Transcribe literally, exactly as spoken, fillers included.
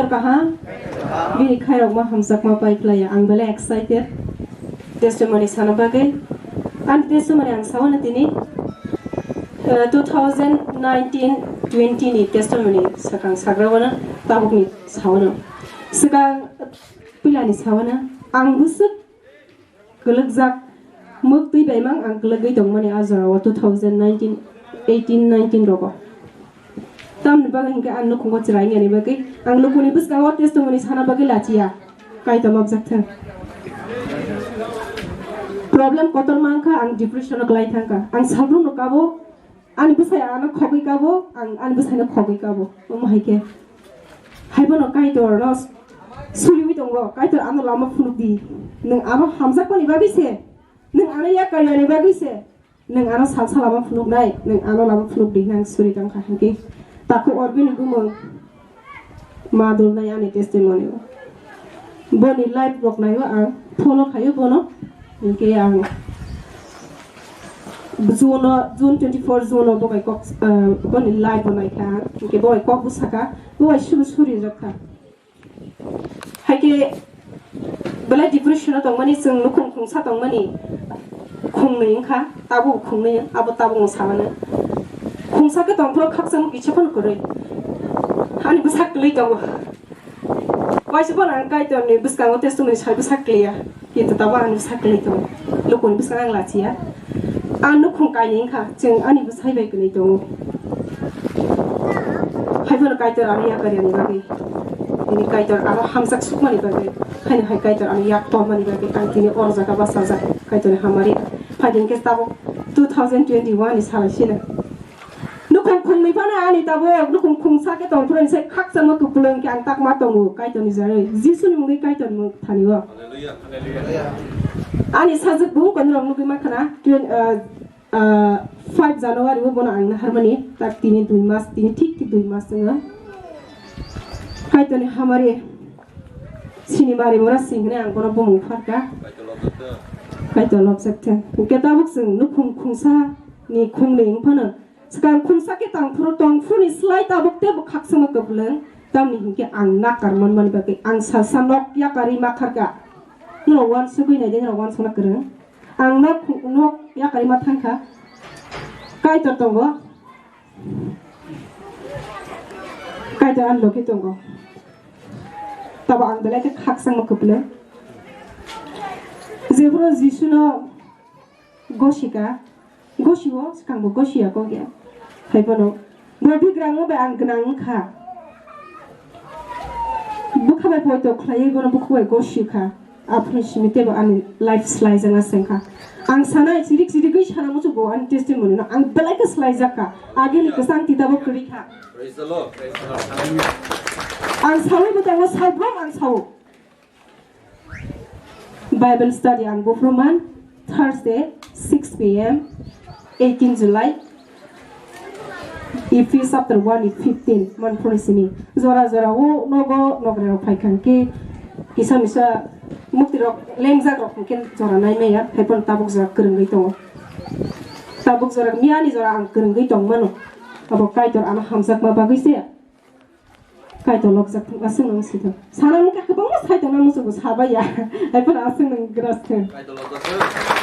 Kaham, bini khairokma hamjakma pai khlaiya. Ang belai excited testimony sana bagwi. Ani testimony ang sawana tini, eh, two thousand nineteen twenty ni testimony swkang sagrawana tabukni sawana. Swkang puilani sawana ang bwswk kwlwkjak, mwktwi baimang ang kwlwgwi tongmani a jorao two thousand nineteen, eighteen, nineteen rogo. Tamni bagwi hinkhe ang nukhungo chwraini bagwi ang lukuni bwskango testimony sana bagwi lachiya. Kaitor mabjak thang. Problem kotor mankha, ang depression o kwlai thangkha. Ang salbrumno kabo, ani bwsai ano khogwi kabo, ang ani bwsaino khogwi kabo. Omo hai khe. Haibono Kaitor no suliwi tongo, Kaitor ano lama phunukdi. Nwng ano hamjakmani bagwi se, nwng ano yakarmani bagwi se, nwng ano salsa lama phunuknai, nwng ano lama phunukdi hinwi ang suri tongkha hinkhe. Takhuk Orbini bumung ma dulnai ani testimony o. Boni life rok naiwi ang follow khaio bono. Hinkhe ang June o, June twenty-four June o bo bai kok, ah, boni live bo naikha ang. Hinkhe bo bai kok bwsakha, bo bai suru suri rwkha. Haikhe belai depression o tongmani chwng nukhung khungsa tongmani khungnwi wngkha, tabuk khungnwi, abo tabuk wng samano. Khungsa khe tongphuru khakchangma kisa phano kwrwi. Ani bwsa kwlwi tongo. Waisa phano ang Kaitorni bwskango testimony sai bwsa klia, kintu tabo ani bwsa klia tongo. Lukuni bwskango ang lachiya. Ang nukhung kainwi wngkha, chwng ani bwsai bai kwnwi tongo. Hai phano Kaitor ano yakarmani bagwi, tini Kaitor ano hamjak sukmani bagwi, haino hai Kaitor ano yak tormani bagwi ang tini oro jaga bachajak Kaitorni hamari. Phaidi hwnkhe tabuk two thousand twenty-one ni salai sino. Nukhung khungnwi phano ani tabuk nukhung khungsa khe tongphuru se khakchangma kwplwng khe ang takma tongo Kaitorni jarwi. Jisuni mungwi Kaitorni mung thani o. Ani sajwk bo konorok nugwi mankha na, twen-, ah, ah, five January o bono ang naharmani, tak tini dui mas, tini thik thik dui mas wngkha. Kaitorni hamari sini bari mora sing hwnwi ang bono bumung pharkha. Kaitor lobjak thang. Hwnkhe tabuk chwng nukhung khungsa ni khungnwi wng phano swkang khungsa khe tangphuru tongphuruni slai tabuk teibo khakchangma kwplwng, tamni hinkhe ang nakar manmani bagwi ang salsa nok yakarwi ma kharkha. Norok uansugwi naidi, norok uansukna kwrwng. Ang nok, nok yakarwi ma thangkha. Kaitor tongo. Kaitor ani logi tongo. Tabo ang belai khe khakchangma kwplwng. Jephuru Jisuno gosika, gosio, swkangbo gosiya kok ya. Hai phano, bo bigrang no bai ang gwnang wngkha. Bwkha bai poito khlaiwi bono bukhuk bai gosio kha. Aphuru simi teibo ani life swlaijakna se wngkha. Ang sanai, chirik chirigwi sana muchungo ani testimony no. Ang belai khe swlaijakha. Agini kwchang titabo kwrwi kha. Praise the Lord. Praise the Lord. Hallelujah. Ang sawi bo tongo, salbrum ang sao. Bible study ang buphuru man Thursday six P M, eighteen July, Ephes chapter one fifteen, man phone simi. Jora jora o nogo nokre rok phai khan khe kisa misa mukti rok lengjak rok khe jora nai maya, hai phano tabuk jora kwrwngwi tongo. Tabuk jora miyani jora ang kwrwngwi tong mano. Abo Kaitor ano hamjakma bagwi se. Kaitor lobjak thung, aswk nang sithung. Sana mungkha kwbangma sai tongna muchungo sabaiya. Hai phano aswk nang gras thung. Kaitor lobjak thung.